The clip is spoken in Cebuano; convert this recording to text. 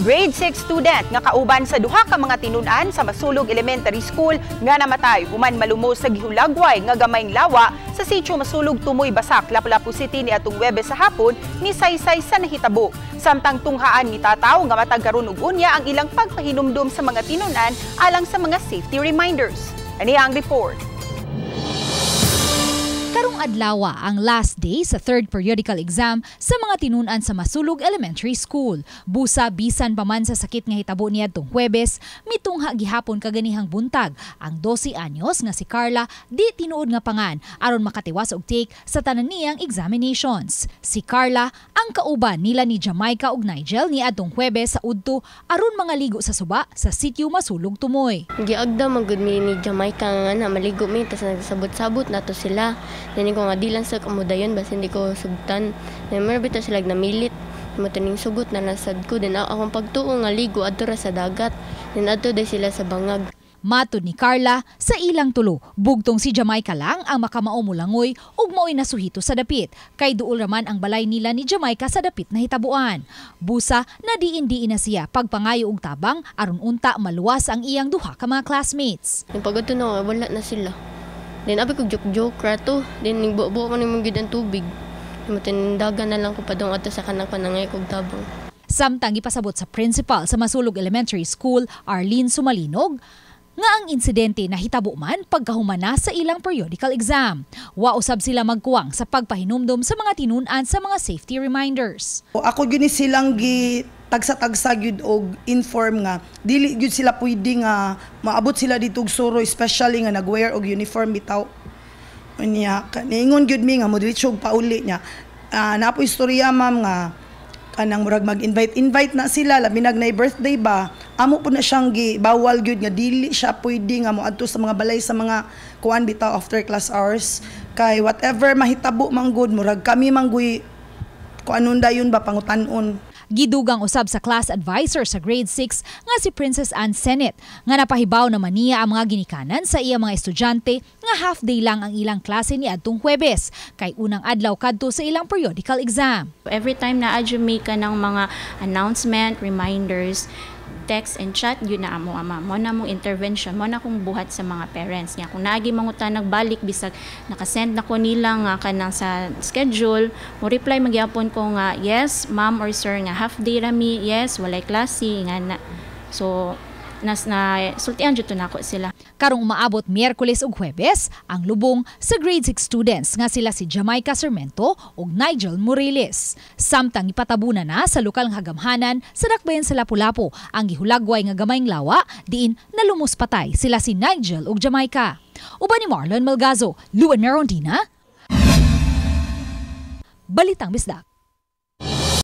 Grade 6 student nga kauban sa duha ka mga tinun-an sa Masulog Elementary School nga namatay human malumos sa gihulagway nga gamayng lawa sa Sitio Masulog Tumoy Basak, Lapu-Lapu City niadtong Huwebes sa hapon ni saysay sa nahitabo. Samtang tunghaan ni tataw nga matag karon ug unya ang ilang pagpahinumdum sa mga tinun-an alang sa mga safety reminders. Ani ang report. Karong adlawa ang last day sa third periodical exam sa mga tinun-an sa Masulog Elementary School. Busa bisan pa man sa sakit nga hitabo niadtong Huwebes, mitungha gihapon kaganihang buntag ang 12 anyos nga si Carla di tinuod nga pangan aron makatiwas og take sa tanan niyang examinations. Si Carla ang kauban nila ni Jamaica ug Nigel niadtong Huwebes sa udto aron mga ligo sa suba sa Sitio Masulog Tumoy. Giagda man gud mi ni Jamaica nga na maligo mi, tas nagsabot-sabot nato sila. Then ko nga di lang sa kamudayon basta hindi ko sugtan. Then mura bitaw sila namilit. Mo ning sugot na nasad ko, then akong pagtuo nga ligo adto ra sa dagat. Then adto day sila sa bangag. Matod ni Carla, sa ilang tulo, bugtong si Jamaica lang ang makamao mulangoy ug mao'y nasuhito sa dapit, kay duol raman ang balay nila ni Jamaica sa dapit na hitabuan. Busa, nadiin-diin na siya pagpangayo og tabang aron unta maluwas ang iyang duha ka mga classmates. Then pag adto na wala na sila. Then abi ko joke-joke ra to. Then nigbuo-buo ko nimo gid ang tubig. Mo dagan na lang ko padung adto sa kanang panangay kog tabang. Samtang ipasabot sa principal sa Masulog Elementary School, Arlene Sumalinog, nga ang insidente nahitabo man pagkahumana sa ilang periodical exam. Wa usab sila magkuwang sa pagpahinumdom sa mga tinun-an sa mga safety reminders. Ako gyud ni silang gi tagsa-tagsa gyud og inform nga dili gyud sila pwede nga maabot sila dito og suro, especially nga nagwear og uniform bitaw. Unya niingon gyud mi nga mo diretso og pauli niya. Naa po istorya, ma'am, nga kanang murag mag-invite invite na sila, labi nag na birthday ba. Amo po na siyang gi bawal gyud nga dili siya pwede nga moadto sa mga balay sa mga kuan bitaw after class hours, kay whatever mahitabo man gud, murag kami man guy kuanon dayon ba pangutan-on. Gidugang usab sa class advisor sa grade 6 nga si Princess Ann Senate nga napahibaw naman niya ang mga ginikanan sa iya mga estudyante nga half day lang ang ilang klase ni adtong Huwebes kay unang adlaw kadto sa ilang periodical exam. Every time na adyo may ka ng mga announcement, reminders, text and chat yun na amo ama mo na mong intervention mo na kong buhat sa mga parents niya. Kung naagi mangutan nagbalik bisag nakasend na ko nila nga kanang sa schedule, mo reply magyapon ko nga, "Yes, ma'am or sir," nga half day rami, yes, walay klase nga na. So nas na sultian jud to nako sila. Karong umaabot Miyerkules ug Huwebes ang lubong sa grade 6 students nga sila si Jamaica Sarmento ug Nigel Moriles. Samtang ipatabunan na sa lokal nga hagamhanan sa dakbayan sa Lapu-Lapu ang gihulagway nga gamayng lawa diin nalumos patay sila si Nigel ug Jamaica. Uban ni Marlon Malgazo, Luan Merondina, Balitang Bisdak.